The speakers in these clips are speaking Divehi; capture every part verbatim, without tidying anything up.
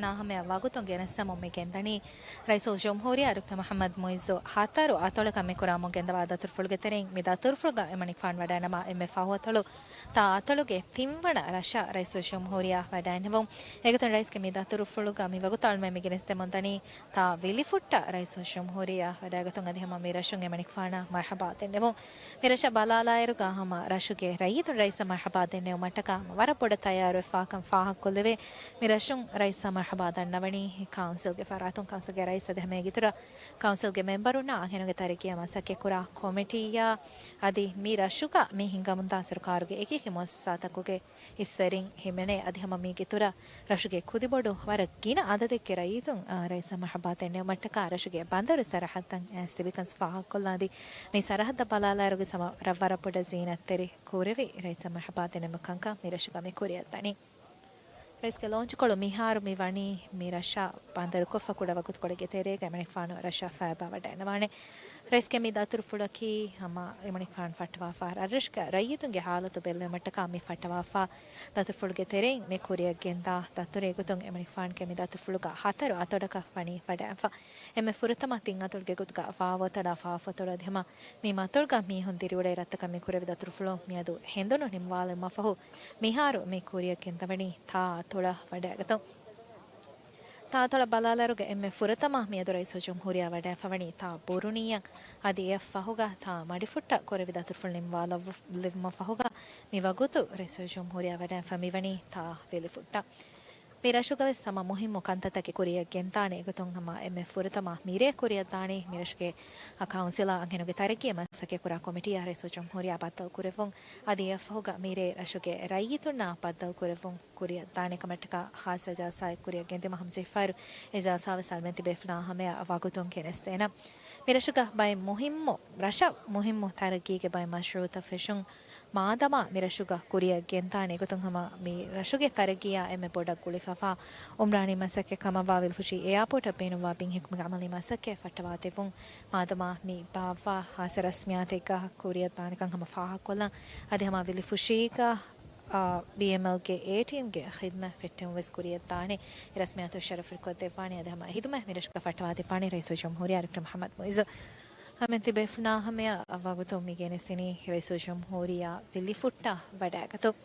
ނާހަމަޔަށް ވަގުތުން ގެނެސްދެމުން މި ގެންދަނީ. ރައީސުލްޖުމްހޫރިއްޔާ ޑޮކްޓަރ މުޙައްމަދު މުޢިއްޒު ހަތަރު އަތޮޅަކަށް މި ކުރާމުން ގެންދަވާ ދަތުރުފުޅުގެ ތެރެއިން މި ދަތުރުފުޅުގަ އެމަނިކުފާނު ވަޑައިނަމާ އެންމެ ފަހު އަތޮޅު ތާ އަތޮޅުގެ ތިންވަނަ ރަށަށް ރައީސުލްޖުމްހޫރިއްޔާ ވަޑައިނެވުން. އެގޮތުން ރައީސްގެ މި ދަތުރުފުޅުގަ މި ވަގުތު އަޅުމެން މި ގެނެސްދެމުން ދަނީ ތާ ވިލިފުއްޓަށް ރައީސުލްޖުމްހޫރިއްޔާ ވަޑައިގަތުން އަދި ހަމަ މި ރަށުން އެމަނިކުފާނަށް މަރްޙަބާ ދެންނެވުން. މި ރަށަށް ބަލާލާއިރުގަ ހަމަ ރަށުގެ ރައްޔިތުން ރައީސަށް މަރްޙަބާ ދެންނެވުމަށްޓަކާ ވަރަށް ބޮޑަށް ތައްޔާރުވެފާކަން ފާހަގަކޮށްލެވޭ. މި ރަށުން ރައީސަށް މަރްޙަބާ ދަންނަވަނީ ކައުންސިލްގެ ފަރާތުން ކައުންސިލްގެ ރައީސް އަދި ހަމަ އޭގެއިތުރަށް ކައުންސިލްގެ މެމްބަރުންނާ އަންހެނުންގެ ތަރައްގީއަށް މަސައްކަތްކުރާ ކޮމިޓީއާ އަދި މި ރަށުގަ މި ހިނގަމުންދާ ސަރުކާރުގެ އެކިއެކި މުއައްސަސާތަކުގެ އިސްވެރިން ހިމެނޭ. އަދި ހަމަ މީގެއިތުރަށް ރަށުގެ ކުދިބޮޑު ވަރަށް ގިނަ އަދަދެއްގެ ރައްޔިތުން، އާ، ރައީސަށް މަރްޙަބާ ދެންނެވުމަށްޓަކާ ރަށުގެ ބަނދަރު ސަރަހައްދަށް އައިސް ތިބިކަން ފާހަގަކޮށްލާނދީ. މި ސަރަހައްދަށް ބަލާލާއިރުގެ ހަމަ ރަށް ވަރަށް ބޮޑަށް ޒީނަތްތެރި ކުރެވި ރައީސަށް މަރްޙަބާ ދެންނެވުމަށް ކަންކަން މި ރަށުގަ މި ކުރިއަށްދަނީ. ރައީސްގެ ލޯންޗްކޮޅު މިހާރު މި ވަނީ މި ރަށަށް ބަނދަރުކޮށްފަ ކުޑަ ވަގުތުކޮޅެއްގެ ތެރޭގަ އެމަނިކުފާނު ރަށަށް ފައިބާ ވަޑައިނަވާނެ. ރައީސްގެ މި ދަތުރުފުޅަކީ ހަމަ އެމަނިކުފާނު ފައްޓަވާފާ ރަށްރަށުގެ ރައްޔިތުންގެ ހާލަތު ބެއްލެވުމަށްޓަކާ މި ފައްޓަވާފާ ދަތުރުފުޅުގެ ތެރެއިން މި ކުރިއަށް ގެންދާ ދަތުރެއް. އެގޮތުން އެމަނިކުފާނުގެ މި ދަތުރުފުޅުގަ ހަތަރު އަތޮޅަކަށް ވަނީ ވަޑައިފަ. އެންމެ ފުރަތަމަ ތިން އަތޮޅުގެ ގޮތުގަ ފާފައަތޮޅާ ފާފައަތޮޅު އަދި ހަމަ މި މަތޮޅުގަ މީހުން ދިރިއުޅޭ ރަށްތަކަށް މި ކުރެވި ދަތުރުފުޅު މިއަދު ހެނދުނު ނިންމަވާލުމަށްފަހު މިހާރު މި ކުރިއަށް ގެންދަވަނީ ތާ އަތޮޅަށް ވަޑައިގަތުން. ތާ އަތޮޅަށް ބަލާލާއިރުގަ އެންމެ ފުރަތަމަ މިއަދު ރައީސުލްޖުމްހޫރިއްޔާ ވަޑައިފަވަނީ ތާ ބުރުނީއަށް އަދި އެއަށް ފަހުގަ ތާ މަޑިފުއްޓަށް ކުރެވި ދަތުރުފުޅު ނިންމަވާލެވުމަށްފަހުގަ މި ވަގުތު ރައީސުލްޖުމްހޫރިއްޔާ ވަޑައިފަ މިވަނީ ތާ ވިލިފުއްޓަށް. މި ރަށުގަވެސް ހަމަ މުހިއްމު ކަންތައްތަކެއް ކުރިއަށް ގެންދާނެ. އެގޮތުން ހަމަ އެންމެ ފުރަތަމަ މިރޭ ކުރިއަށްދާނީ މި ރަށުގެ ކައުންސިލާ އަންހެނުންގެ ތަރައްގީއަށް މަސައްކަތްކުރާ ކޮމިޓީއާ ރައީސުލްޖުމްހޫރިއްޔާ ބައްދަލުކުރެއްވުން. އަދި އެއަށްފަހުގަ މިރޭ ރަށުގެ ރައްޔިތުންނާ ބައްދަލުކުރެއްވުން ކުރިއަށްދާނެ ކަމަށްޓަކާ ޚާއްސަ ޖަލްސާއެއް ކުރިއަށް ގެންދިއުމަށް ހަމަޖެހިފައިރު އެ ޖަލްސާވެސް އަޅުމެން ތިބޭފުޅުންނާ ހަމަޔަށް ވަގުތުން ގެނެސްދޭނަން. މި ރަށުގަ ބައެއް މުހިއްމު، ރަށަށް މުހިއްމު ތަރައްގީގެ ބައެއް މަޝްރޫއުތައް ފެށުން މާދަމާ މި ރަށުގަ ކުރިއަށް ގެންދާނެ. އެގޮތުން ހަމަ މި ރަށުގެ ތަރައްގީއާ އެންމެ ބޮޑަށް ގުޅިފަވާ އުމްރާނީ މަސައްކަތް ކަމަށްވާ ވިލުފުށީ އެއާޕޯޓަށް ބޭނުންވާ ބިން ހިއްކުމުގެ އަމަލީ މަސައްކަތް ފައްޓަވާދެއްވުން މާދަމާ މި ބާއްވާ ހާއްސަ ރަސްމިއްޔާތެއްގަ ކުރިއަށްދާނެކަން ހަމަ ފާހަގަކޮށްލަން. އަދި ހަމަ ވިލިފުށީގަ، އާ، ބީއެމްއެލްގެ އޭޓީއެމްގެ ޚިދްމަތް ފެއްޓެވުން ވެސް ކުރިއަށްދާނެ. އެ ރަސްމިއްޔާތު ޝަރަފުވެރިކޮށްދެއްވާނެ. އަދި ހަމަ އެ ހިދުމަތް މި ރަށުގަ ފައްޓަވާދެއްވާނެ ރައީސުލްޖުމްހޫރިއްޔާ ޑޮކްޓަރ މުޙައްމަދު މުޢިއްޒު. ހަމަ ތިބޭފުޅުންނާ ހަމަޔަށް ވަގުތު މި ގެނެސްދިނީ ރައީސުލްޖުމްހޫރިއްޔާ ވިލިފުއްޓަށް ވަޑައިގަތުން.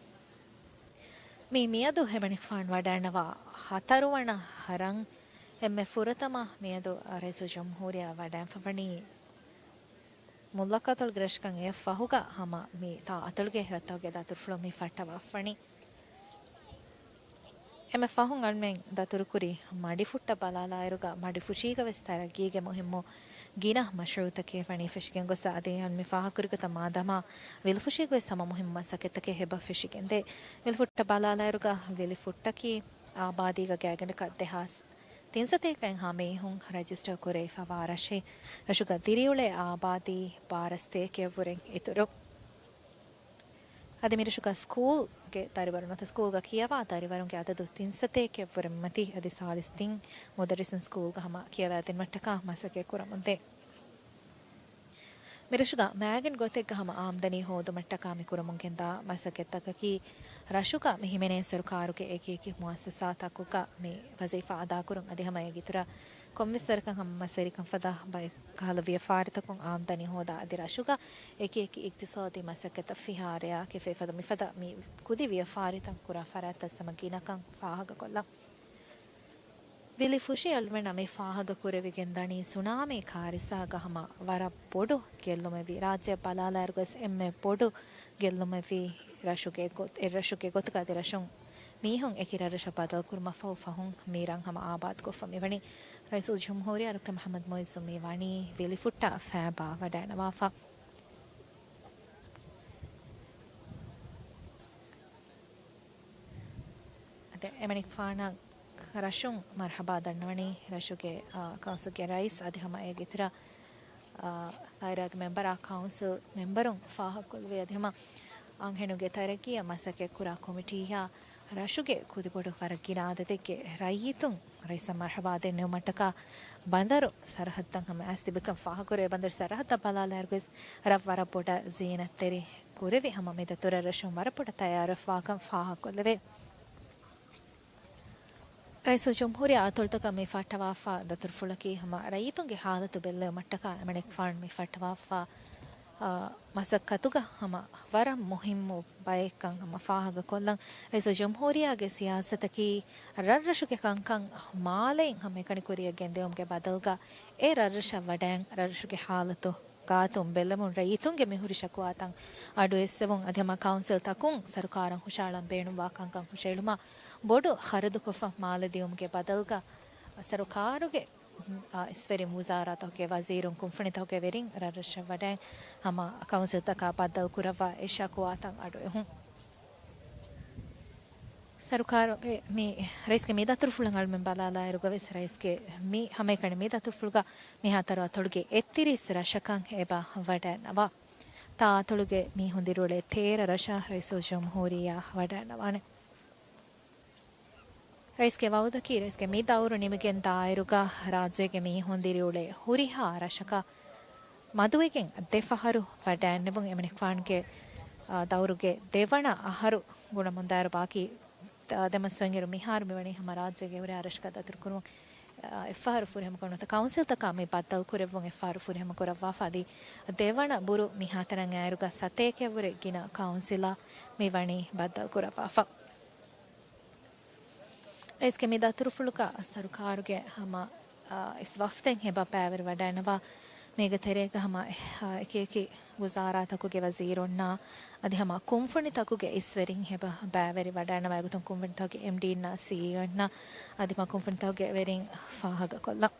މި މިއަދު އެމަނިކުފާނު ވަޑައިނަވާ ހަތަރުވަނަ ރަށް. އެންމެ ފުރަތަމަ މިއަދު ރައީސުލްޖުމްހޫރިއްޔާ ވަޑައިފަވަނީ މުއްލަކަތޮޅުގެ ރަށަކަށް. އެއަށް ފަހުގަ ހަމަ މި ތާ އަތޮޅުގެ ރަށްތަކުގެ ދަތުރުފުޅު މި ފައްޓަވާފަވަނީ. އެންމެ ފަހުން އަޅުމެން ދަތުރުކުރި މަޑިފުއްޓަށް ބަލާލާއިރުގަ މަޑިފުށީގަވެސް ތަރައްގީގެ މުހިއްމު ގިނަ މަޝްރޫއުތަކެއް ވަނީ ފެށިގެން ގޮސް އަދި އަޅުމެން ފާހަގަކުރި ގޮތަށް މާދަމާ ވިލުފުށީގަވެސް ހަމަ މުހިއްމު މަސައްކަތްތަކެއް އެބަ ފެށިގެންދޭ. ވިލުފުއްޓަށް ބަލާލާއިރުގަ ވިލިފުއްޓަކީ އާބާދީގަ ގާތްގަނޑަކަށް ދެހާސް ތިންސަތޭކައެއްހާ މީހުން ރަޖިސްޓަރ ކުރެވިފަވާ ރަށެއް. ރަށުގަ ދިރިއުޅޭ އާބާދީ ބާރަ ސަތޭކައަށްވުރެން އިތުރު. އަދި މިރަށުގަ ސްކޫލްގެ ދަރިވަރުން ނުވަތަ ސްކޫލްގަ ކިޔަވާ ދަރިވަރުންގެ އަދަދު ތިންސަތޭކައަށްވުރެންމަތީ އަދި ސާޅީސް ތިން މުދައްރިސުން ސްކޫލްގަ ހަމަ ކިޔަވައިދިނުމަށްޓަކާ މަސައްކަތް ކުރަމުންދޭ. މިރަށުގަ މައިގަނޑު ގޮތެއްގަ ހަމަ އާމްދަނީ ހޯދުމަށްޓަކާ މި ކުރަމުން ގެންދާ މަސައްކަތްތަކަކީ، ރަށުގަ މި ހިމެނޭ ސަރުކާރުގެ އެކިއެކި މުއައްސަސާތަކުގަ މި ވަޒީފާ އަދާކުރުން އަދި ހަމަ އޭގެއިތުރަށް ކޮންމެސް ވަރަކަށް ހަމަ މަސްވެރިކަން ފަދަ ބައެއް ކަހަލަ ވިޔަފާރިތަކުން އާމްދަނީ ހޯދާ އަދި ރަށުގަ އެކިއެކި އިގްތިސޯދީ މަސައްކަތަށް ފިހާރަޔާ ކެފޭ ފަދަ މިފަދަ މި ކުދި ވިޔަފާރިތައް ކުރާ ފަރާތްތައް ހަމަ ގިނަކަން ފާހަގަކޮށްލަން. ވިލިފުށީ އަޅުމެންނަށް މި ފާހަގަކުރެވިގެން ދަނީ ސުނާމީ ކާރިސާގަ ހަމަ ވަރަށް ބޮޑު ގެއްލުމެއްވީ، ރާއްޖެއަށް ބަލާލާއިރުވެސް އެންމެ ބޮޑު ގެއްލުމެއްވީ ރަށުގެ ގޮތް، އެއްރަށުގެ ގޮތުގަ އަދި ރަށުން މީހުން އެކި ރަށްރަށަށް ބަދަލުކުރުމަށްފަހު ފަހުން މި ރަށް ހަމަ އާބާދުކޮށްފަ މިވަނީ. ރައީސުލްޖުމްހޫރިއްޔާ ޑޮކްޓަރ މުޙައްމަދު މުޢިއްޒު މި ވަނީ ވިލިފުއްޓަށް ފައިބާ ވަޑައިނަވާފަ. އަދި އެމަނިކުފާނަށް ރަށުން މަރްޙަބާ ދަންނަވަނީ ރަށުގެ، އާ، ކައުންސިލްގެ ރައީސް އަދި ހަމަ އޭގެ އިތުރަށް، އާ، ދާއިރާގެ މެމްބަރާ ކައުންސިލް މެމްބަރުން ފާހަގަކޮށްލެވޭ އަދި ހަމަ އަންހެނުންގެ ތަރައްގީއަށް މަސައްކަތްކުރާ ކޮމިޓީއާ ރަށުގެ ކުދިބޮޑު ވަރަށް ގިނަ އަދަދެއްގެ ރައްޔިތުން ރައީސަށް މަރްޙަބާ ދެންނެވުމަށްޓަކާ ބަނދަރު ސަރަހައްދަށް ހަމަ އައިސް ތިބިކަން ފާހަގަކުރޭ. ބަނދަރު ސަރަހައްދަށް ބަލާލާއިރުވެސް ރަށް ވަރަށް ބޮޑަށް ޒީނަތްތެރި ކުރެވި ހަމަ މި ދަތުރަށް ރަށުން ވަރަށް ބޮޑަށް ތައްޔާރުވެފާކަން ފާހަގަކޮށްލެވޭ. ރައީސުލްޖުމްހޫރިއްޔާ އަތޮޅުތަކަށް މި ފައްޓަވާފާ ދަތުރުފުޅަކީ ހަމަ ރައްޔިތުންގެ ހާލަތު ބެއްލެވުމަށްޓަކާ އެމަނިކުފާނު މި ފައްޓަވާފާ، އާ، މަސައްކަތުގަ ހަމަ ވަރަށް މުހިއްމު ބައެއްކަން ހަމަ ފާހަގަކޮށްލަން. ރައީސުލްޖުމްހޫރިއްޔާގެ ސިޔާސަތަކީ ރަށްރަށުގެ ކަންކަން މާލެއިން ހަމައެކަނި ކުރިއަށް ގެންދިއުމުގެ ބަދަލުގަ އެ ރަށްރަށަށް ވަޑައިން ރަށްރަށުގެ ހާލަތު ގާތުން ބެއްލެވުން ރައްޔިތުންގެ މިހުރި ޝަކުވާތައް އަޑުއެއްސެވުން އަދި ހަމަ ކައުންސިލްތަކުން ސަރުކާރަށް ހުށައަޅަން ބޭނުންވާ ކަންކަން ހުށައެޅުމަށް ބޮޑު ޚަރަދުކޮށްފަ މާލެ ދިއުމުގެ ބަދަލުގަ ސަރުކާރުގެ، އާ، އިސްވެރިން ވުޒާރާތަކުގެ ވަޒީރުން ކުންފުނިތަކުގެ ވެރިން ރަށްރަށަށް ވަޑައި ހަމަ ކައުންސިލްތަކާ ބައްދަލުކުރައްވާ އެ ޝަކުވާތައް އަޑުއެހުން. ސަރުކާރުގެ މި ރައީސްގެ މި ދަތުރުފުޅުން އަޅުމެން ބަލާލާއިރުގަވެސް ރައީސްގެ މި ހަމައެކަނި މި ދަތުރުފުޅުގަ މިހާތަނަށް އަތޮޅުގެ އެއްތިރީސް ރަށަކަށް އެބަ ވަޑައިންނަވާ. ތާ އަތޮޅުގެ މީހުން ދިރިއުޅޭ ތޭރަ ރަށަށް ރައީސުލްޖުމްހޫރިއްޔާ ވަޑައިންނަވާނެ. ރައީސްގެ ވައުދަކީ ރައީސްގެ މި ދައުރު ނިމިގެން ދާއިރުގަ ރާއްޖޭގެ މީހުން ދިރިއުޅޭ ހުރިހާ ރަށަކަށް މަދުވެގެން ދެ ފަހަރު ވަޑައިންނެވުން އެމަނިކުފާނުގެ، އާ، ދައުރުގެ ދެވަނަ އަހަރު ގުނަމުންދާއިރު ބާކީ ތަ-، ދެމަސް ސޮއިންއިރު މިހާރު މިވަނީ ހަމަ ރާއްޖޭގެ ހުރިހާ ރަށަކަށް ދަތުރުކުރުމުން، އާ، އެއްފަހަރު ފުރިހަމަކޮށް ނުވަތަ ކައުންސިލްތަކާ މި ބައްދަލުކުރެއްވުން އެއްފަހަރު ފުރިހަމަ ކުރައްވާފަ އަދި ދެވަނަ ބުރު މިހާތަނަށް އާއިރުގަ ސަތޭކައަށްވުރެ ގިނަ ކައުންސިލާ މި ވަނީ ބައްދަލުކުރައްވާފަ. ރައީސްގެ މި ދަތުރުފުޅުގަ ސަރުކާރުގެ ހަމަ، އާ، އިސް ވަފްދެއް އެބަ ބައިވެރިވަޑައިންނަވާ. މީގެ ތެރޭގަ ހަމަ، އާ، އެކިއެކި ވުޒާރާތަކުގެ ވަޒީރުންނާ އަދި ހަމަ ކުންފުނިތަކުގެ އިސްވެރިން އެބަ ބައިވެރިވަޑައިންނަވާ. އެގޮތުން ކުންފުނިތަކުގެ އެމްޑީންނާ ސީއީއޯންނާ އަދި ހަމަ ކުންފުނިތަކުގެ ވެރިން ފާހަގަކޮށްލަން.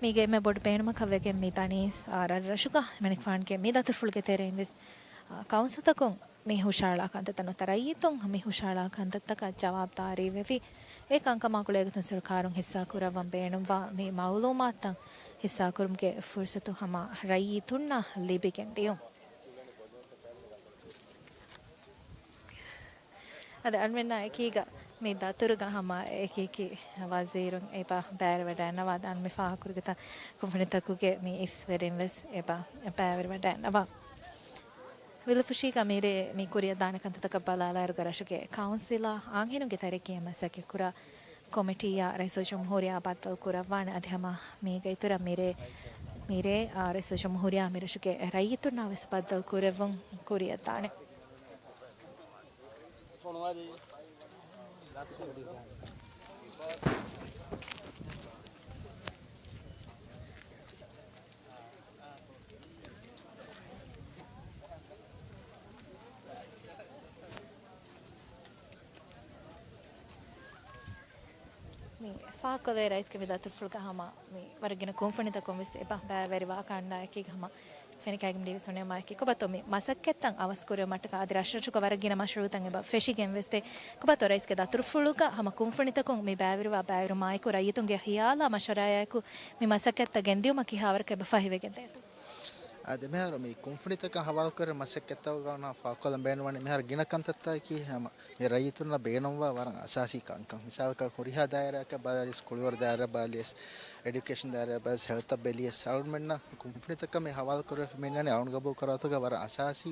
މީގެ އެންމެ ބޮޑު ބޭނުމަކަށް ވެގެން މި ދަނީސް، އާ، ރަށްރަށުގަ އެމަނިކުފާނުގެ މި ދަތުރުފުޅުގެ ތެރެއިން ވެސް، އާ، ކައުންސިލްތަކުން މި ހުށައަޅާ ކަންތައްތައް ނުވަތަ ރައްޔިތުން މި ހުށައަޅާ ކަންތައްތަކަށް ޖަވާބުދާރީވެވި، އެ ކަންކަމާ ގުޅޭގޮތުން ސަރުކާރުން ހިއްސާކުރައްވަން ބޭނުންވާ މި މައުލޫމާތުތައް ހިއްސާކުރުމުގެ ފުރުސަތު ހަމަ ރައްޔިތުންނަށް ލިބިގެން ދިޔުން. އަދި އަޅުމެންނާ އެކީގަ މި ދަތުރުގަ ހަމަ އެކިއެކި ވަޒީރުން އެބަ ބައިވެރިވަޑައިންނަވާ. ދާން މި ފާހަގަކުރިގޮތަށް ކުންފުނިތަކުގެ މި އިސްވެރިން ވެސް އެބަ ބައިވެރިވަޑައިންނަވާ. ވިލުފުށީގަ މިރޭ މި ކުރިއަށް ދާނެ ކަންތައްތަކަށް ބަލާލާއިރުގަ ރަށުގެ ކައުންސިލާ އާންހެނުންގެ ތަރައްގީއަށް މަސައްކަތްކުރާ ކޮމިޓީއާ ރައީސުލްޖުމްހޫރިއްޔާ ބައްދަލުކުރައްވާނެ. އަދި ހަމަ މީގެ އިތުރަށް މިރޭ، މިރޭ، އާ، ރައީސުލްޖުމްހޫރިއްޔާ މިރަށުގެ ރައްޔިތުންނާ ވެސް ބައްދަލުކުރެއްވުން ކުރިއަށްދާނެ. މި ފާހަގަކޮށްލެވޭ ރައީސްގެ މި ދަތުރުފުޅުގަ ހަމަ މި ވަރަށް ގިނަ ކުންފުނިތަކުން ވެސް އެބަ ބައިވެރިވާ ކަންނާ އެކީގަ ހަމަ ފެނިކައިގެން ޑީވީސީ އޮންނަ މާއެކީ ކޮބާތޯ މި މަސައްކަތްތައް އަވަސްކުރެވުމަށްޓަކާ އަދި ރަށްރަށުގަ ވަރަށް ގިނަ މަޝްރޫއުތައް އެބަ ފެށިގެން ވެސް ދޭ. ކޮބާތޯ ރައީސްގެ ދަތުރުފުޅުގަ ހަމަ ކުންފުނިތަކުން މި ބައިވެރިވާ ބައިވެރިވުމާއެކު ރައްޔިތުންގެ ހިޔާލާ މަޝްވަރާއާއެކު މި މަސައްކަތްތައް ގެންދިއުމަށް ކިހާވަރަކަށް އެބަ ފަހިވެގެން ދޭތޯ؟ އާދެ، މިހާރު މި ކުންފުނިތަކަށް ހަވާލުކުރެ މަސައްކަތްތަކުގަ ފާހަގަކޮށްލަން ބޭނުންވަނީ މިހާރު ގިނަ ކަންތައްތަކަކީ ހަމަ މި ރައްޔިތުންނަށް ބޭނުންވާ ވަރަށް އަސާސީ ކަންކަން. މިސާލަކަށް ހުރިހާ ދާއިރާއަކަށް ބަލާލިޔަސް، ކުޅިވަރު ދާއިރާ ބަލާލިޔަސް، އެޑިއުކޭޝަން ދާއިރާ ބަލާލިޔަސް، ހެލްތަށް ބެލިޔަސް، އަޅުމެންނަށް ކުންފުނިތަކަށް މި ހަވާލުކުރެވިފަ މިންނަނީ އަޅުން ގަބޫލުކުރާ ގޮތުގަ ވަރަށް އަސާސީ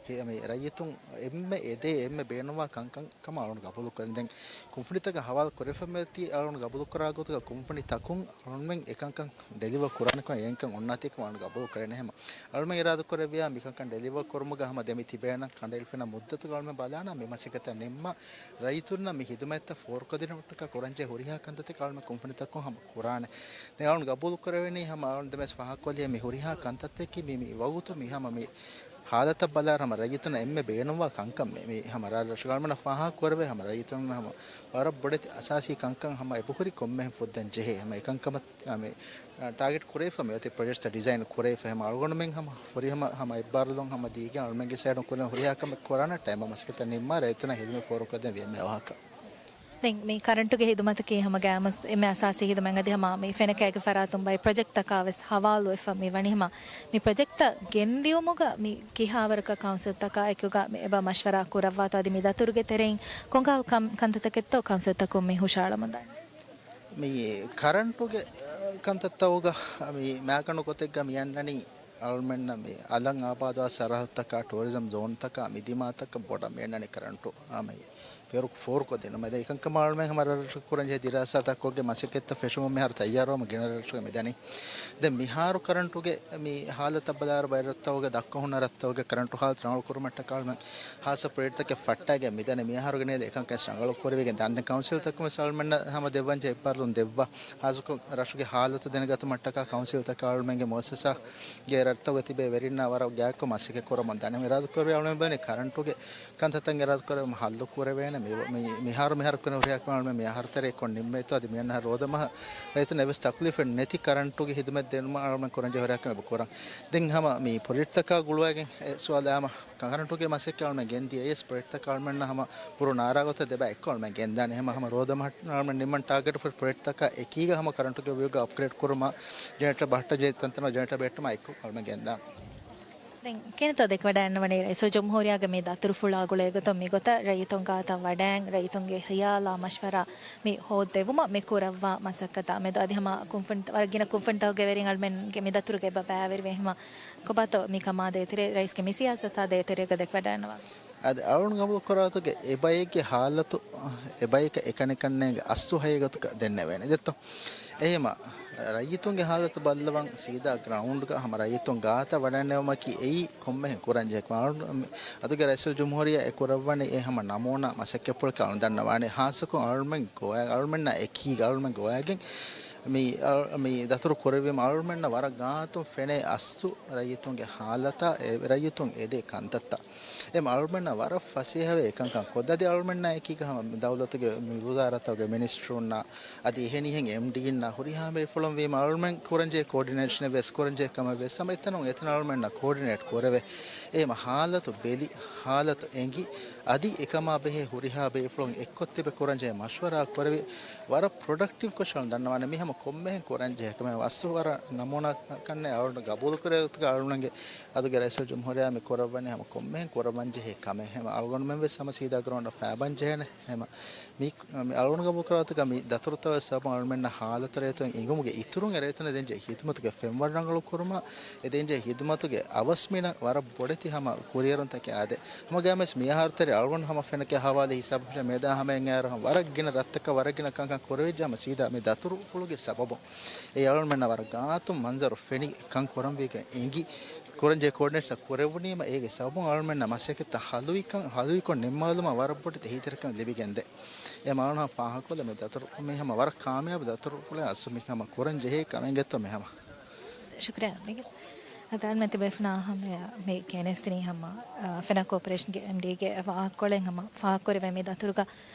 ހެ-، މި ރައްޔިތުން އެންމެ އެދޭ އެންމެ ބޭނުންވާ ކަންކަން ކަމަށް އަޅުން ގަބޫލުކުރަން. ދެން ކުންފުނިތަކަށް ހަވާލު ކުރެވިފަ މިއޮތީ އަޅުން ގަބޫލުކުރާ ގޮތުގަ ކުންފުނިތަކުން އަޅުމެން އެކަންކަން ޑެލިވަރ ކުރާނެ ކަމަށް އެކަން އޮންނާތީ ކަމަށް އަޅުން ގަބޫލު ކުރޭނެ. ހަމަ އަޅުމެން އިރާދަ ކުރެއްވިޔާ މިކަންކަން ޑެލިވަރ ކުރުމުގަ ހަމަ ދެމި ތިބޭނަން ކަނޑައެޅިފައި މުއްދަތުގަ އަޅުމެން ބަލާނަން މި މަސައްކަތަށް ނިންމާ ރައްޔިތުންނަށް މި ހިދުމަތްތައް ފޯރުކޮށްދިނުމަށްޓަކާ ކުރަންޖެހޭ ހުރިހާ ކަންތައްތަކެއް އަޅުމެން ކުންފުނިތަކުން ހަމަ ކުރާނެ. ދެން އަޅުން ގަބޫލު ކުރެވެނީ ހަމަ އަޅުން ދެމެސް ފާހަގަކޮށްލި މި ހުރިހާ ކަންތައްތަކީ މި، މި ވަގުތު މި ހަމަ މި ހާލަތަށް ބަލާއިރު ހަމަ ރައްޔިތުންނަށް އެންމެ ބޭނުންވާ ކަންކަން މި، މި ހަމަ ރަށްރަށުގަ އަޅުމެންނަށް ފާހަގަ ކުރެވޭ ހަމަ ރައްޔިތުންނަށް ހަމަ ވަރަށް ބޮޑެތި އަސާސީ ކަންކަން ހަމަ އެބަހުރި ކޮންމެހެން ފުއްދަން ޖެހޭ. ހަމަ އެކަންކަމަށް މި ޓާގެޓް ކުރެވިފަ މިއޮތީ ޕްރޮޖެކްޓްތައް ޑިޒައިން ކުރެވިފަ ހަމަ އަޅުގަނޑުމެން ހަމަ ފުރިހަމަ ހަމަ އެއްބާރުލުން ހަމަ ދީގެން އަޅުމެންގެ ސައިޑުން ކުރިން ހުރިހާ ކަމެއް ކުރާނެ ޓައިމް މަސައްކަތް ނިންމާ ރައްޔިތުންނަށް ހިދުމަތް ފޯރުކޮށްދޭން ވީމަ ވާހަކަ. ދެން މި ކަރަންޓުގެ ހިދުމަތަކީ ހަމަ ގައިމުވެސް އެންމެ އަސާސީ ހިދުމަތް އަދި ހަމަ މި ފެނަކައިގެ ފަރާތުން ބައި ޕްރޮޖެކްޓްތަކާ ވެސް ހަވާލުވެފަ މި ވަނީ ހަމަ މި ޕްރޮޖެކްޓްތައް ގެންދިއުމުގަ މި ކިހާވަރަކަށް ކައުންސިލްތަކާ އެކުގަ މި އެބަ މަޝްވަރާ ކުރައްވާތޯ އަދި މި ދަތުރުގެ ތެރެއިން ކޮންކަހަލަ ކަން-، ކަންތައްތަކެއްތޯ ކައުންސިލްތަކުން މި ހުށައަޅަމުންދާނެ؟ މި ކަރަންޓުގެ، އަ، ކަންތައްތަކުގަ މި މާކަނޑު ގޮތެއްގަ މި އަންނަނީ އަޅުމެންނަށް މި އަލަށް އާބާދުވާ ސަރަހައްދުތަކާ ޓޫރިޒަމް ޒޯންތަކާ މި ދިމާތަކަށް ބޮޑަށް މި އަންނަނީ ކަރަންޓު. އާ، މި ފޯރުކޮށްދިނުމަށް. އެކަންކަމަށް އަޅުމެން ހަމަ ރަށްރަށު ކުރަންޖެހޭ ދިރާސާތައް ކޮށްގެން މަސައްކަތްތައް ފެށުމަށް މިހާރު ތައްޔާރުވަމުން ގިނަ ރަށްރަށުގަ މިދަނީ. ދެން މިހާރު ކަރަންޓުގެ މި ހާލަތަށް ބަލާއިރު ބައެއް ރަށްތަކުގަ ދަށްކޮށް ހުންނަ ރަށްތަކުގެ ކަރަންޓު ހާލަތު ރަނގަޅު ކުރުމަށްޓަކާ އަޅުމެން ހާއްސަ ޕްރޮޖެކްޓްތަކެއް ފައްޓައިގެން މިދަނީ. މިހާރުގެ ނޭދެ އެކަންކަން ރަނގަޅު ކުރެވިގެން ދާނެ. ދެން ކައުންސިލްތަކުން ވެސް އަޅުމެންނަށް ހަމަ ދެއްވަންޖެހޭ އެއްބާރުލުން ދެއްވާ. ހާއްސަކޮށް ރަށުގެ ހާލަތު ދެނެގަތުމަށްޓަކާ ކައުންސިލްތަކާ އަޅުމެންގެ މުއައްސަސާގެ ރަށްތަކުގަ ތިބޭ ވެރިންނާ ވަރަށް ގާތްކޮށް މަސައްކަތް ކުރަމުން ދާނެ. އިރާދަކުރެއްވި އަޅުމެން ބޭނުން ކަރަންޓުގެ ކަންތައްތައް އިރާދަކުރެވުމަށް ހައްލު ކުރެވޭނެ. މި، މި، މިހާރު މިހާރު ކުރިން ހުރިހާ ކަމެއް އަޅުމެން މި އަހަރު ތެރޭ ކޮށް ނިންމޭތޯ އަދި މިއަންނަ އަހަރު ރޯދަމަހަށް ރައްޔިތުން އެއްވެސް ތަކުލީފެއް ނެތި ކަރަންޓުގެ ހިދުމަތް ދިނުމަށް އަޅުމެން ކުރަންޖެހޭ ހުރިހާ ކަމެއް އެބަ ކުރަން. ދެން ހަމަ މި ޕްރޮޖެކްޓްތަކާ ގުޅުވައިގެން އެ ސުވާލު އާމަ ކަރަންޓުގެ މަސައްކަތް އަޅުމެން ގެންދިޔަ އައިސް ޕްރޮޖެކްޓްތަކަށް އަޅުމެންނަށް ހަމަ ބުރޫ ނާރާގޮތަށް ދެބަ އެއްކޮށް އަޅުމެން ގެންދާނެ. ހަމަ ހަމަ ރޯދަމަހަށް އަޅުމެން ނިންމަން ޓާގެޓް ފުރި ޕްރޮޖެކްޓްތަކާ އެކީގަ ހަމަ ކަރަންޓުގެ ވިއުގަ އަޕްގްރޭޑް ކުރުމާ، ޖެނެރޭޓަރ ބަހައްޓަ ޖެހޭ ތަންތަނަށް ޖެނެރޭޓަރ ބެހެއްޓުމާ އެއްކޮށް އަޅުމެން ގެންދާނެ. ދެން ކިހިނެއްތޯ ދެކެވަޑައިގަންނަވަނީ ރައީސުލްޖުމްހޫރިއްޔާގެ މި ދަތުރުފުޅާ ގުޅޭގޮތުން މިގޮތަށް ރައްޔިތުން ގާތަށް ވަޑައިން ރައްޔިތުންގެ ހިޔާލާ މަޝްވަރާ މި ހޯއްދެވުމަށް މި ކުރައްވާ މަސައްކަތާ މެދު އަދި ހަމަ ކުންފުނި، ވަރަށް ގިނަ ކުންފުނިތަކުގެ ވެރިން އަޅުމެންގެ މި ދަތުރުގަ އެބަ ބައިވެރިވޭ. ހަމަ ކޮބާތޯ މި ކަމާ ދޭތެރޭ، ރައީސްގެ މި ސިޔާސަތާ ދޭތެރޭގަ ދެކެވަޑައިންނަވާ؟ އަދި އަޅުން ގަބޫލުކުރާތުގެ އެބައެއްގެ ހާލަތު، އެބައެކަށް އެކަނިކަންނޭނގެ އަސްލު ހަގީގަތުގަ ދެންނެވޭނެ ދެއްތޯ. އެހެމަ ރައްޔިތުންގެ ހާލަތު ބައްލަވަން ސީދާ ގްރައުންޑްގަ ހަމަ ރައްޔިތުން ގާތަށް ވަޑައިންނެވުމަކީ އެއީ ކޮންމެހެން ކުރަންޖެހޭ ކަމެއް. އަދުގެ ރައީސުލްޖުމްހޫރިއްޔާ އެ ކުރައްވަނީ އެ ހަމަ ނަމޫނާ މަސައްކަތްޕުޅަކަށް އަޅުން ދަންނަވާނެ. ހާއްސަކޮށް އަޅުމެން ގޮވާ، އަޅުމެންނާ އެކީގަ އަޅުމެން ގޮވާގެން މި، އަ، މި ދަތުރު ކުރެއްވީމަ އަޅުމެންނަށް ވަރަށް ގާތުން ފެނޭ އަސްލު ރައްޔިތުންގެ ހާލަތާ، އެ ރައްޔިތުން އެދޭ ކަންތައްތައް. އެމަ އަޅުމެންނަށް ވަރަށް ފަސޭހަވޭ އެކަންކަން ކޮށްދޭ. އަދި އަޅުމެންނާ އެކީގަ ހަމަ ދައުލަތުގެ މި ވުޒާރާތަކުގެ މިނިސްޓަރުންނާ އަދި އެހެނިހެން އެމްޑީންނާ ހުރިހާ ބޭފުޅުން ވީމަ އަޅުމެން ކުރަންޖެހޭ ކޯޑިނޭޝަނެއް ވެސް ކުރަންޖެހޭ ކަމެއް ވެސް ހަމަ އެތަނުން އެތަނަށް އަޅުމެންނަށް ކޯޑިނޭޓް ކުރެވޭ. އެމަ ހާލަތު ބެލި، ހާލަތު އެނގި، އަދި އެކަމާ ބެހޭ ހުރިހާ ބޭފުޅުން އެއްކޮށް ތިބެ ކުރަންޖެހޭ މަޝްވަރާ ކުރެވި، ވަރަށް ޕްރޮޑަކްޓިވް ކޮށް އަޅުން ދަންނަވާނެ. މި ހަމަ ކޮންމެހެން ކުރަންޖެހޭ ކަމެއް. އަސްލު ވަރަށް ނަމޫނާ ކަންނޭ އަޅުން ގަބޫލު ކުރޭ ގޮތުގަ އަޅުންގެ އަދުގެ ރައީސުލްޖުމްހޫރިއްޔާ މި ކުރައްވަނީ ހަމަ ކޮންމެހެން ކުރައްވަންޖެހޭ ކަމެއް. ހަމަ އަޅުގަނޑުމެން ވެސް ހަމަ ސީދާ ގްރައުންޑަށް ފައިބަން ޖެހޭނެ. ހަމަ މި، މި އަޅުގަނޑު ގަބޫލުކުރާތުގަ މި ދަތުރުތައް ވެސް ސަބަބުން އަޅުމެންނަށް ހާލަތު ރައްޔިތުން އިނގުމުގެ އިތުރުން އެ ރައްޔިތުންނަށް ދޭންޖެހޭ ހިދުމަތުގެ ފެންވަރު ރަނގަޅު ކުރުމަށް، އެ ދޭންޖެހޭ ހިދުމަތުގެ އަވަސްމިނަށް ވަރަށް ބޮޑެތި ހަމަ ކުރިއެރުންތަކެއް އާދޭ. ހަމަ ގައިމުވެސް މިއަހަރު ތެރޭ އަޅުގަނޑު ހަމަ ފެނަކޭ ހަވާލު ހިސާބު ހުށަ މިއަދާ ހަމައަށް އައިރު ހަމަ ވަރަށް ގިނަ ރަށްތަކަށް ވަރަށް ގިނަ ކަންކަން ކުރެވިއްޖެ ހަމަ ސީދާ މި ދަތުރުފުޅުގެ ސަބަބުން އެ އަޅުމެންނަށް ވަރަށް ގާތުން މަންޒަރު ފެނި ކަން ކުރަންވީގެން އެނގި ކުރަންޖެހޭ ކޯޑިނޭޓްތައް ކުރެވުނީމަ އޭގެ ސަބަބުން އަޅުމެންނަށް މަސައްކަތްތައް ހަލުވިކަން، ހަލުވިކޮށް ނިންމާލުމަށް ވަރަށް ބޮޑެތި އެހީތެރިކަން ލިބިގެންދޭ. އެ މަ އަޅުން ފާހަގަކޮށްލަ މި ދަތުރު، މި ހަމަ ވަރަށް ކާމިޔާބު ދަތުރުފުޅެއް އަސްލު މި ހަމަ ކުރަން ޖެހޭ ކަމެއްގެތޯ މި ހަމަ. ޝުކުރިއްޔާ. އަދި އަޅުމެން ތިބޭފުޅުންނާ ހަމަޔަށް މި ގެނެސްދިނީ ހަމަ، އާ، ފެނާ ކޯޕަރޭޝަންގެ އެމްޑީގެ ވާހަކަކޮޅެއް ހަމަ ފާހަގަކުރެވޭ މި ދަތުރުގަ،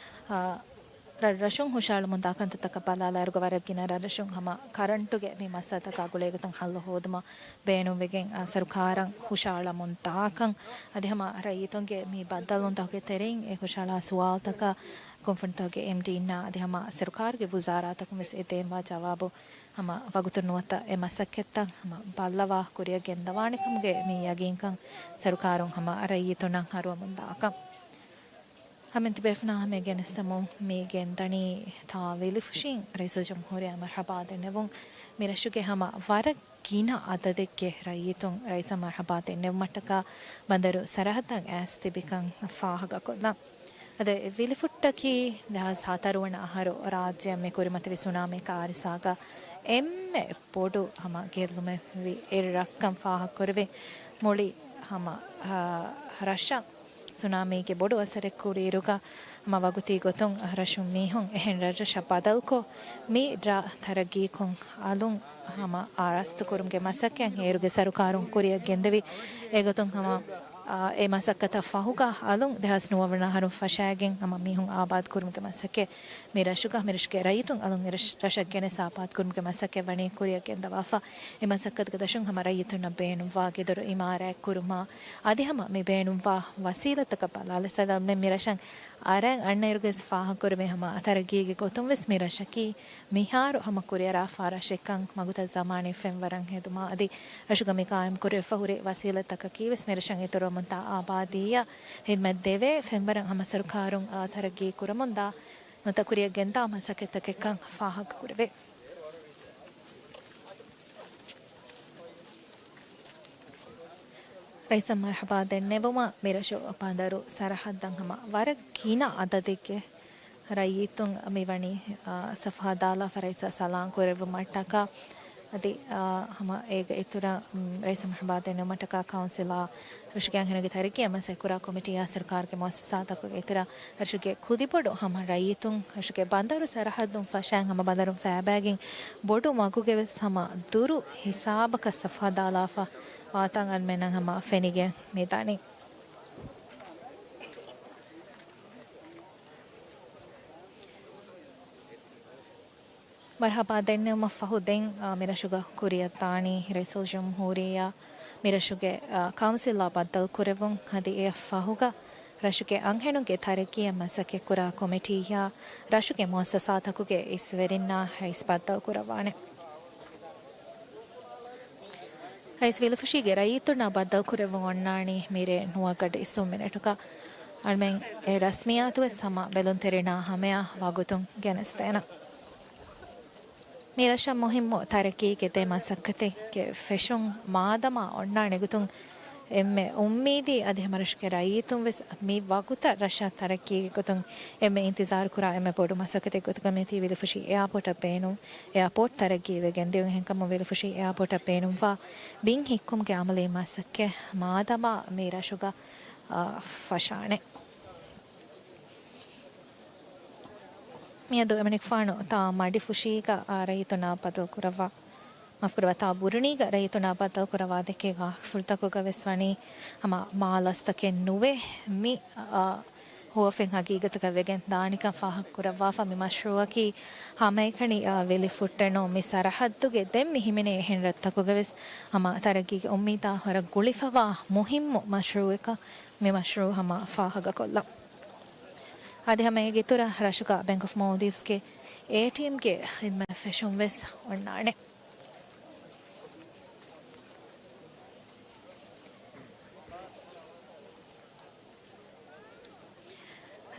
އާ، ރަށްރަށުން ހުށައަޅަމުންދާ ކަންތައްތަކަށް ބަލާލާއިރުގަ ވަރަށް ގިނަ ރަށްރަށުން ހަމަ ކަރަންޓުގެ މި މައްސަލަތަކާ ގުޅޭގޮތުން ހައްލު ހޯދުމަށް ބޭނުންވެގެން، އާ، ސަރުކާރަށް ހުށައަޅަމުންދާކަން އަދި ހަމަ ރައްޔިތުންގެ މި ބައްދަލުވުންތަކުގެ ތެރެއިން އެ ހުށައަޅާ ސުވާލުތަކަށް ކުންފުނިތަކުގެ އެމްޑީންނާ އަދި ހަމަ ސަރުކާރުގެ ވުޒާރާތަކުން ވެސް އެ ދޭންވާ ޖަވާބު ހަމަ ވަގުތުން ނުވަތަ އެ މަސައްކަތްތައް ހަމަ ބައްލަވާ ކުރިއަށް ގެންދަވާނެ ކަމުގެ މި ޔަގީންކަން ސަރުކާރުން ހަމަ ރައްޔިތުންނަށް އަރުވަމުންދާކަން. ހަމަ ތިބޭފުޅުންނާ ހަމަ ގެނެސްދަމުން މި ގެންދަނީ ތާ ވިލިފުށިން ރައީސުލްޖުމްހޫރިއްޔާ މަރްޙަބާ ދެންނެވުން. މި ރަށުގެ ހަމަ ވަރަށް ގިނަ އަދަދެއްގެ ރައްޔިތުން ރައީސަށް މަރްޙަބާ ދެންނެވުމަށްޓަކާ ބަނދަރު ސަރަހައްދަށް އައިސް ތިބިކަން ފާހަގަކޮށްލަން. އަދި ވިލިފުއްޓަކީ ދެހާސް ހަތަރު ވަނަ އަހަރު ރާއްޖެއަށް މި ކުރިމަތިވި ސުނާމީ ކާރިސާގަ އެންމެ ބޮޑު ހަމަ ގެއްލުމެއް ވި އެއް ރަށްކަން ފާހަގަކުރެވި. މުޅި ހަމަ، އާ، ރަށަށް ސުނާމީގެ ބޮޑު އަސަރެއް ކުރިއިރުގަ ހަމަ ވަގުތީ ގޮތުން ރަށުން މީހުން އެހެން ރަށްރަށަށް ބަދަލުކޮށް، މި ރަށް ތަރައްގީކޮށް އަލުން ހަމަ ރާސްތުކުރުމުގެ މަސައްކަތް އޭރުގެ ސަރުކާރުން ކުރިއަށް ގެންދެވި. އެގޮތުން ހަމަ، އާ، އެ މަސައްކަތަށް ފަހުގަ އަލުން ދެހާސް ނުވަވަނަ އަހަރުން ފަށައިގެން ހަމަ މީހުން އާބާދުކުރުމުގެ މަސައްކަތް، މި ރަށުގަ މި ރަށުގެ ރައްޔިތުން އަލުން މި ރަށް، ރަށަށް ގެނެސް އާބާދުކުރުމުގެ މަސައްކަތް ވަނީ ކުރިއަށް ގެންދަވާފަ. އެ މަސައްކަތުގެ ދަށުން ހަމަ ރައްޔިތުންނަށް ބޭނުންވާ ގެދޮރު އިމާރާތް ކުރުމާ، އަދި ހަމަ މި ބޭނުންވާ ވަސީލަތަކަށް ބަލާލަ ސަލާމް މި ރަށަށް އަރަން އަންނައިރުގެސް ފާހަގަކުރެވޭ ހަމަ ތަރައްގީގެ ގޮތުން ވެސް މި ރަށަކީ މިހާރު ހަމަ ކުރިއަރާފާ ރަށެއްކަން މަގުތައް ޒަމާނީ ފެންވަރަށް ހެދުމާ އަދި ރަށުގަ މި ގާއިމް ކުރެވިފަ ހުރި ވަސީލަތްތަކަކީ ވެސް މި ރަށަށް އިތުރުވަމުންދާ އާބާދީއަށް ހިދުމަތް ދެވޭ ފެންވަރަށް ހަމަ ސަރުކާރުން އާ ތަރައްގީ ކުރަމުންދާ ނުވަތަ ކުރިއަށް ގެންދާ މަސައްކަތްތަކެއްކަން ފާހަގަކުރެވޭ. ރައީސަށް މަރުޙަބާ ދެންނެވުމަށް މިރަށު ބަނދަރު ސަރަޙައްދަށް ހަމަ ވަރަށް ގިނަ އަދަދެއްގެ ރައްޔިތުން މިވަނީ، އާ، ސަފު ހަދާލާފަ ރައީސަށް ސަލާން ކުރެއްވުމަށްޓަކާ. އަދި، އާ، ހަމަ އޭގެ އިތުރަށް، މް، ރައީސަށް މަރުޙަބާ ދެންނެވުމަށްޓަކާ ކައުންސިލާ ރަށުގެ އަންހެނުންގެ ތަރައްގީއަށް މަސައްކަތްކުރާ ކޮމިޓީއާ ސަރުކާރުގެ މުއައްސަސާތަކުގެ އިތުރަށް ރަށުގެ ކުދިބޮޑު ހަމަ ރައްޔިތުން ރަށުގެ ބަނދަރު ސަރަޙައްދުން ފަށައިން ހަމަ ބަނދަރުން ފައިބައިގެން ބޮޑު މަގުގެ ވެސް ހަމަ ދުރު ހިސާބަކަށް ސަފު ހަދާލާފަ ވާތަން އަންމެންނަށް ހަމަ ފެނިގެން މިދަނީ. މަރުޙަބާ ދެންނެވުމަށް ފަހު ދެން، އާ، މިރަށުގަ ކުރިއަށް ދާނީ ރައީސުލްޖުމްހޫރިއްޔާ މިރަށުގެ، އާ، ކައުންސިލްއާ ބައްދަލުކުރެއްވުން. އަދި އެއަށް ފަހުގަ ރަށުގެ އަންހެނުންގެ ތަރައްގީއަށް މަސައްކަތްކުރާ ކޮމިޓީއާ ރަށުގެ މުއައްސަސާތަކުގެ އިސްވެރިންނާ ރައީސް ބައްދަލުކުރައްވާނެ. ރައީސް ވިލުފުށީގެ ރައްޔިތުންނާ ބައްދަލުކުރެއްވުން އޮންނާނީ މިރޭ ނުވަ ގަޑި އިސްވުން މިނެޓުގަ. އަޅުމެން އެ ރަސްމިއްޔާތުވެސް ހަމަ ބެލުންތެރިންނާ ހަމަޔަށް ވަގުތުން ގެނެސްދޭނަން. މި ރަށަށް މުހިއްމު ތަރައްގީގެ ދެ މަސައްކަތެއްގެ ފެށުން މާދަމާ އޮންނާނެ ގޮތުން އެންމެ އުއްމީދީ އަދި ހަމަ ރަށުގެ ރައްޔިތުން ވެސް މި ވަގުތަށް ރަށަށް ތަރައްގީގެ ގޮތުން އެންމެ އިންތިޒާރު ކުރާ އެންމެ ބޮޑު މަސައްކަތެއް ގޮތުގަ މިއޮތީ ވިލުފުށި އެއާޕޯޓަށް ބޭނުން، އެއާޕޯޓް ތަރައްގީވެގެން ދިޔުން. އެހެންކަމުން ވިލުފުށި އެއާޕޯޓަށް ބޭނުންވާ ބިން ހިއްކުމުގެ އަމަލީ މަސައްކަތް މާދަމާ މި ރަށުގަ، އާ، ފަށާނެ. މިއަދު އެމަނިކުފާނު ތާ މަޑިފުށީގަ، އާ، ރައްޔިތުންނާ ބައްދަލުކުރައްވާ، މާފުކުރައްވާ، ތާ ބުރުނީގަ ރައްޔިތުންނާ ބައްދަލުކުރައްވާ ދެއްކި ވާހަކަފުޅުތަކުގަ ވެސް ވަނީ ހަމަ މާލަސްތަކެއް ނުވޭ މި، އާ، ހުވަފެން ހަގީގަތަކަށް ވެގެން ދާނެކަން ފާހަގަކުރައްވާފަ. މި މަޝްރޫއަކީ ހަމައެކަނި، އާ، ވެލިފުއްޓެއް ނޫން. މި ސަރަހައްދުގެ ދެން މި ހިމެނޭ އެހެން ރަށްތަކުގަ ވެސް ހަމަ ތަރައްގީގެ އުއްމީދާ ވަރަށް ގުޅިފަވާ މުހިއްމު މަޝްރޫއަކަށް މި މަޝްރޫއު ހަމަ ފާހަގަކޮށްލަން. އަދި ހަމަ އޭގެ އިތުރަށް ރަށުގަ ބެންކް އޮފް މޯލްޑިވްސްގެ އޭޓީއެމްގެ ޚިދްމަތް ފެށުން ވެސް އޮންނާނެ.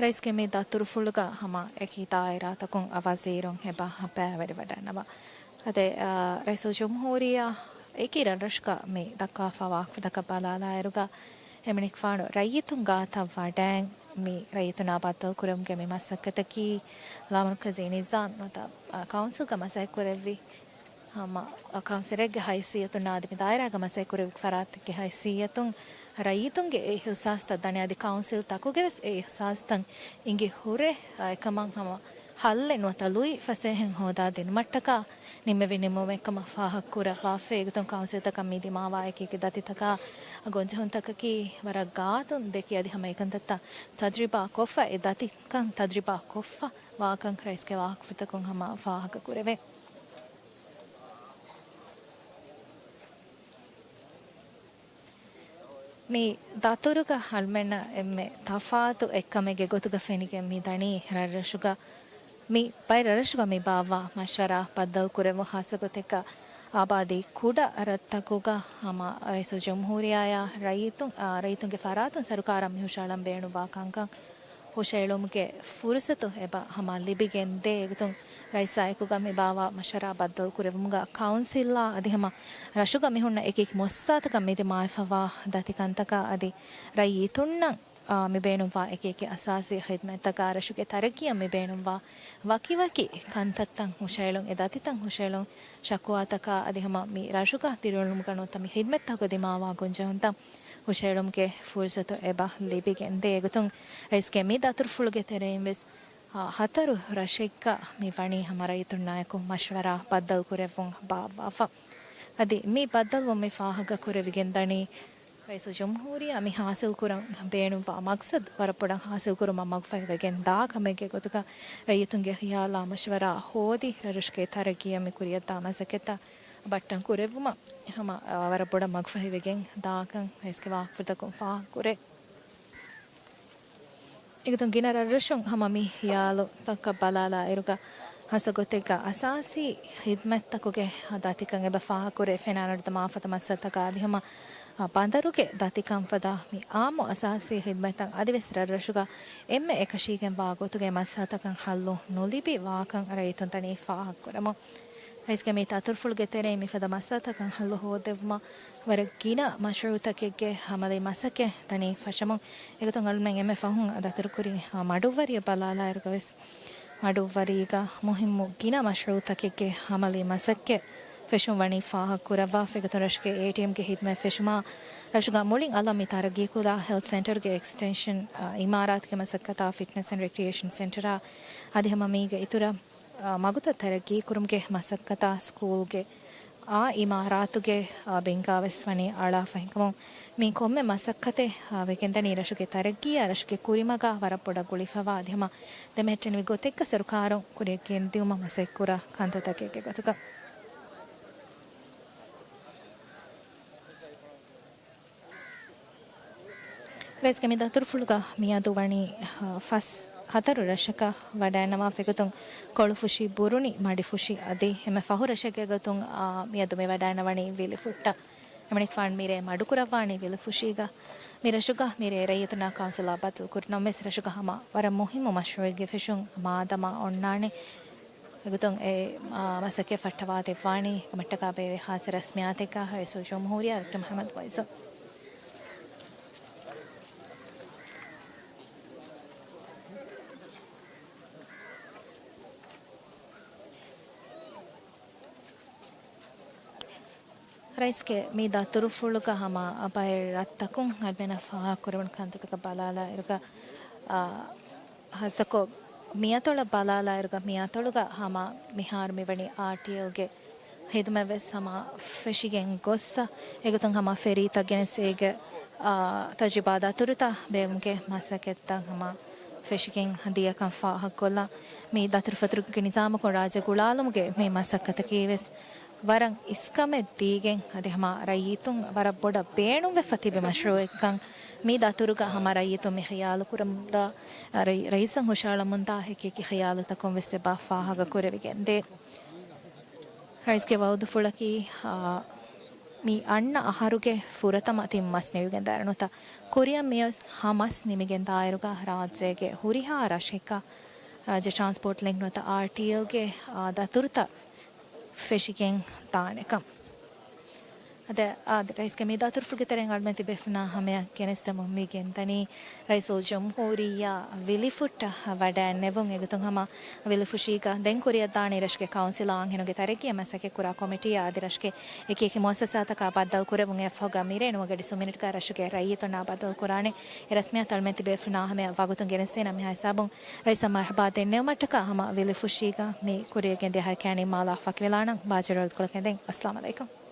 ރައީސްގެ މި ދަތުރުފުޅުގަ ހަމަ އެކި ދާއިރާތަކުން ވަޒީރުން އެބަ ބައިވެރިވަޑައިންނަވާ. އަދި، އާ، ރައީސުލްޖުމްހޫރިއްޔާ އެކި ރަށްރަށުގަ މި ދައްކާފަ ވާހަކަފުޅުތަކަށް ބަލާލާއިރުގަ، އެމަނިކުފާނު ރައްޔިތުން ގާތަށް ވަޑައިން މި ރައްޔިތުންނާ ބައްދަލުކުރުމުގެ މި މަސައްކަތަކީ ލާމަރުކަޒީ ނިޒާމް ނުވަތަ، އާ، ކައުންސިލްގަ މަސައްކަތްކުރެއްވި ހަމަ ކައުންސިލަރެއްގެ ހައިސިއްޔަތުން އަދި މި ދާއިރާގަ މަސައްކަތްކުރެއްވި ފަރާތެއްގެ ހައިސިއްޔަތުން ރައްޔިތުންގެ އެ އިހުސާސްތައް ދަނީ އަދި ކައުންސިލްތަކުގެ ވެސް އެ އިހުސާސްތައް އިނގި ހުރެ، އެކަމަށް ހަމަ ހައްލެއް ނުވަތަ ލުއި ފަސޭހައެއް ހޯދާ ދިނުމަށްޓަކާ ނިންމެވި ނިންމުމެއް ކަމަށް ފާހަގަކުރައްވާފަ. އެގޮތުން ކައުންސިލްތަކަށް މި ދިމާވާ އެކި އެކި ދަތިތަކާ ގޮންޖެހުންތަކަކީ ވަރަށް ގާތުން ދެކި އަދި ހަމަ އެކަންތައްތައް ތަޖްރިބާ ކޮށްފަ، އެ ދަތިކަން ތަޖްރިބާ ކޮށްފަ ވާކަން ރައީސްގެ ވާހަކަފުޅުތަކުން ހަމަ ފާހަގަކުރެވޭ. މި ދަތުރުގަ އަޅުމެންނަށް އެންމެ ތަފާތު އެއްކަމެއްގެ ގޮތުގަ ފެނިގެން މި ދަނީ ރަށްރަށުގަ މި ބައެއް ރަށްރަށުގަ މި ބާއްވާ މަޝްވަރާ ބައްދަލުކުރެއްވުން ޚާއްޞަގޮތެއްގަ އާބާދީ ކުޑަ ރަށްތަކުގަ ހަމަ ރައީސުލްޖުމްހޫރިއްޔާއާ ރައްޔިތުން، އާ، ރައްޔިތުންގެ ފަރާތުން ސަރުކާރަށް މި ހުށައަޅަން ބޭނުންވާ ކަންކަން ހުށައެޅުމުގެ ފުރުސަތު އެބަ ހަމަ ލިބިގެންދޭ. އެގޮތުން ރައީސާއެކުގަ މި ބާއްވާ މަޝްވަރާ ބައްދަލުކުރެއްވުމުގަ ކައުންސިލްއާ އަދި ހަމަ ރަށުގަ މިހުންނަ އެކި އެކި މުއައްސަސާތަކަށް މިދިމާވެފަވާ ދަތިކަންތަކާ އަދި ރައްޔިތުންނަށް، އާ، މިބޭނުންވާ އެކި އެކި އަސާސީ ޚިދްމަތްތަކާ ރަށުގެ ތަރައްގީއަށް މިބޭނުންވާ ވަކިވަކި ކަންތައްތައް ހުށައެޅުން، އެ ދަތިތައް ހުށައެޅުން، ޝަކުވާތަކާ އަދި ހަމަ މި ރަށުގަ ދިރިއުޅުމުގަ ނުވަތަ މި ޚިދްމަތްތަކުގަ ދިމާވާ ގޮންޖެހުންތައް ހުށައެޅުމުގެ ފުރުސަތު އެބަ ލިބިގެންދޭ. އެގޮތުން ރައީސްގެ މި ދަތުރުފުޅުގެ ތެރެއިން ވެސް، އާ، ހަތަރު ރަށެއްގަ މި ވަނީ ހަމަ ރައްޔިތުންނާއެކު މަޝްވަރާ ބައްދަލުކުރެއްވުން ބާއްވާފަ. އަދި މި ބައްދަލުވުން މި ފާހަގަކުރެވިގެން ދަނީ، ރައީސުލްޖުމްހޫރިއްޔާ މި ހާސިލްކުރަން ބޭނުންވާ މަގްސަދު ވަރަށް ބޮޑަށް ހާސިލްކުރުމަށް މަގުފަހިވެގެން ދާ ކަމެއްގެ ގޮތުގަ ރައްޔިތުންގެ ޚިޔާލާ މަޝްވަރާ ހޯދި، ރަށްރަށުގެ ތަރައްގީއަށް މި ކުރިއަށްދާ މަސައްކަތްތައް ބައްޓަން ކުރެއްވުމަށް ހަމަ، އާ، ވަރަށް ބޮޑަށް މަގުފަހިވެގެން ދާކަން ރައީސްގެ ވާހަކަފުޅުތަކުން ފާހަގަކުރޭ. އެގޮތުން ގިނަ ރަށްރަށުން ހަމަ މި ޚިޔާލުތަކަށް ބަލާލާއިރުގަ ހާއްސަ ގޮތެއްގަ އަސާސީ ޚިދްމަތްތަކުގެ ދަތިކަން އެބަ ފާހަގަކުރޭ. ފެނާނަޑި ދަމާފަދަ މައްސަލަތަކާ އަދި ހަމަ، އާ، ބަނދަރުގެ ދަތިކަންފަދަ މި އާއްމު އަސާސީ ޚިދްމަތްތައް އަދިވެސް ރަށްރަށުގަ އެންމެ އެކަށީގެން ވާ ގޮތުގެ މައްސަލަތަކަށް ހައްލު ނުލިބި ވާކަން ރައްޔިތުން ދަނީ ފާހަގަކުރަމުން. ރައީސްގެ މި ދަތުރުފުޅުގެ ތެރެއިން މިފަދަ މައްސަލަތަކަށް ހައްލު ހޯދެއްވުމަށް ވަރަށް ގިނަ މަޝްރޫއުތަކެއްގެ ހަމަލީ މަސައްކަތް ދަނީ ފަށަމުން، އެގޮތުން އަޅުމެން އެންމެ ފަހުން ދަތުރުކުރީ މަޑުއްވަރިއަށް ބަލާލާއިރުގަވެސް، މަޑުއްވަރީގަ މުހިއްމު ގިނަ މަޝްރޫއުތަކެއްގެ ހަމަލީ މަސައްކަތް ފެށުން ވަނީ ފާހަގަކުރައްވާފަ. އެގޮތުން ރަށުގެ އޭޓީއެމްގެ ހިދުމަތް ފެށުމާ، ރަށުގަ މުޅިން އަލަށް މި ތަރައްގީކުރާ ހެލްތު ސެންޓަރުގެ އެކްސްޓެންޝަން، އާ، އިމާރާތުގެ މަސައްކަތާ، ފިޓްނަސް އެންޑް ރެކްރިއޭޝަން ސެންޓަރާ، އަދި ހަމަ މީގެ އިތުރަށް، އާ، މަގުތައް ތަރައްގީކުރުމުގެ މަސައްކަތާ، ސްކޫލްގެ އާ އިމާރާތުގެ، އާ، ބިންގާވެސް ވަނީ އަޅާފަ ހިނގަމުން، މި ކޮންމެ މަސައްކަތެއް، އާ، ވެގެންދަނީ ރަށުގެ ތަރައްގީއާ ރަށުގެ ކުރިމަގާ ވަރަށް ބޮޑަށް ގުޅިފަވާ އަދި ހަމަ ދެމެހެއްޓެނިވި ގޮތެއްގަ ސަރުކާރުން ކުރިއަށް ގެންދިއުމަށް މަސައްކަތްކުރާ ކަންތައްތަކެއްގެ ގޮތުގަ. ރައީސްގެ މި ދަތުރުފުޅުގަ މިއަދު ވަނީ، އަ، ފަސް ހަތަރު ރަށަކަށް ވަޑައިންނަވާފަ. އެގޮތުން ކޮޅުފުށި، ބުރުނި، މަޑިފުށި އަދި އެންމެ ފަހު ރަށެއްގެ ގޮތުން، އާ، މިއަދު މި ވަޑައިންނަވަނީ ވިލިފުއްޓަށް. އެމަނިކުފާނު މިރޭ މަޑުކުރައްވާނީ ވިލިފުށީގަ. މި ރަށުގަ މިރޭ ރައްޔިތުންނާ ކައުންސިލާ ބައްދަލުކުރި ނަމަވެސް، ރަށުގަ ހަމަ ވަރަށް މުހިއްމު މަޝްރޫއެއްގެ ފެށުން މާދަމާ އޮންނާނެ. އެގޮތުން އެ، އާ، މަސައްކަތް ފައްޓަވާދެއްވާނީ ކަމަށްޓަކާ ބޭއްވި ޚާއްޞަ ރަސްމިއްޔާތެއްގަ ރައީސުލްޖުމްހޫރިއްޔާ ޑޮކްޓަރ މުޙައްމަދު މުޢިއްޒު. ރައީސްގެ މި ދަތުރުފުޅުގަ ހަމަ ބައެއް ރަށްތަކުން އަޅުމެންނަށް ފާހަގަކުރެވުނު ކަންތައްތަކަށް ބަލާލާއިރުގަ، އާ، ހާއްސަކޮށް މިއަތޮޅަށް ބަލާލާއިރުގަ، މިއަތޮޅުގަ ހަމަ މިހާރު މިވަނީ އާރްޓީއެލްގެ ހިދުމަތްވެސް ހަމަ ފެށިގެން ގޮއްސަ، އެގޮތުން ހަމަ ފެރީތައް ގެނެސް އޭގެ، އާ، ތަޖުރިބާ ދަތުރުތައް ބޭއްވުމުގެ މަސައްކަތްތައް ހަމަ ފެށިގެން ދިޔަކަން ފާހަގަކޮށްލާ، މި ދަތުރުފަތުރުގެ ނިޒާމަކުން ރާއްޖެ ގުޅާލުމުގެ މި މަސައްކަތަކީ ވެސް ވަރަށް އިސްކަމެއް ދީގެން އަދި ހަމަ ރައްޔިތުން ވަރަށް ބޮޑަށް ބޭނުންވެފަ ތިބި މަޝްރޫއެއްކަން މި ދަތުރުގަ ހަމަ ރައްޔިތުން މި ޚިޔާލު ކުރަމުންދާ، ރައީ-، ރައީސަށް ހުށައަޅަމުންދާ އެކި އެކި ޚިޔާލުތަކުން ވެސް އެބަ ފާހަގަ ކުރެވިގެންދޭ. ރައީސްގެ ވައުދުފުޅަކީ، އާ، މި އަންނަ އަހަރުގެ ފުރަތަމަ ތިން މަސް ނިމިގެންދާއިރު ނުވަތަ ކުރިއަށް މި ހަ މަސް ނިމިގެންދާއިރުގަ ރާއްޖޭގެ ހުރިހާ ރަށެއްގަ ރާއްޖެ ޓްރާންސްޕޯޓް ލިންކް ނުވަތަ އާރްޓީއެލްގެ، އާ، ދަތުރުތައް ފެށިގެން ދާނެކަން. އަދި، އާ، ރައީސްގެ މި ދަތުރުފުޅުގެ ތެރެއިން އަޅުމެން ތިބޭފުޅުންނާ ހަމަޔަށް ގެނެސްދެމުން މި ގެންދަނީ ރައީސުލްޖުމްހޫރިއްޔާ ވިލިފުއްޓަށް ވަޑައިންނެވުން. އެގޮތުން ހަމަ ވިލިފުށީގަ ދެން ކުރިއަށްދާނީ ރަށުގެ ކައުންސިލާ އަންހެނުންގެ ތަރައްގީއަށް މަސައްކަތްކުރާ ކޮމިޓީއާ އަދި ރަށުގެ އެކި އެކި މުއައްސަސާތަކާ ބައްދަލުކުރެވުން. އެއަށްފަހުގަ މިރޭ ނުވަގަޑި ސުމިނެޓްގަ ރަށުގެ ރައްޔިތުންނާ ބައްދަލުކުރާނެ. އެ ރަސްމިއްޔާތު އަޅުމެން ތިބޭފުޅުންނާ ހަމަޔަށް ވަގުތުން ގެނެސްދޭނަމޭ. ހިސާބުން ރައީސަށް މަރުޙަބާ ދެންނެވުމަށްޓަކާ ހަމަ ވިލިފުށީގަ މި ކުރިއަށް ގެންދިޔަ ހަރަކާތް ނިންމާލާ ފަކިވެލާނަން. ބާޒަރު ރަދުކޮޅަށް ކެނދެން. އައްސަލާމު ޢަލައިކުމް.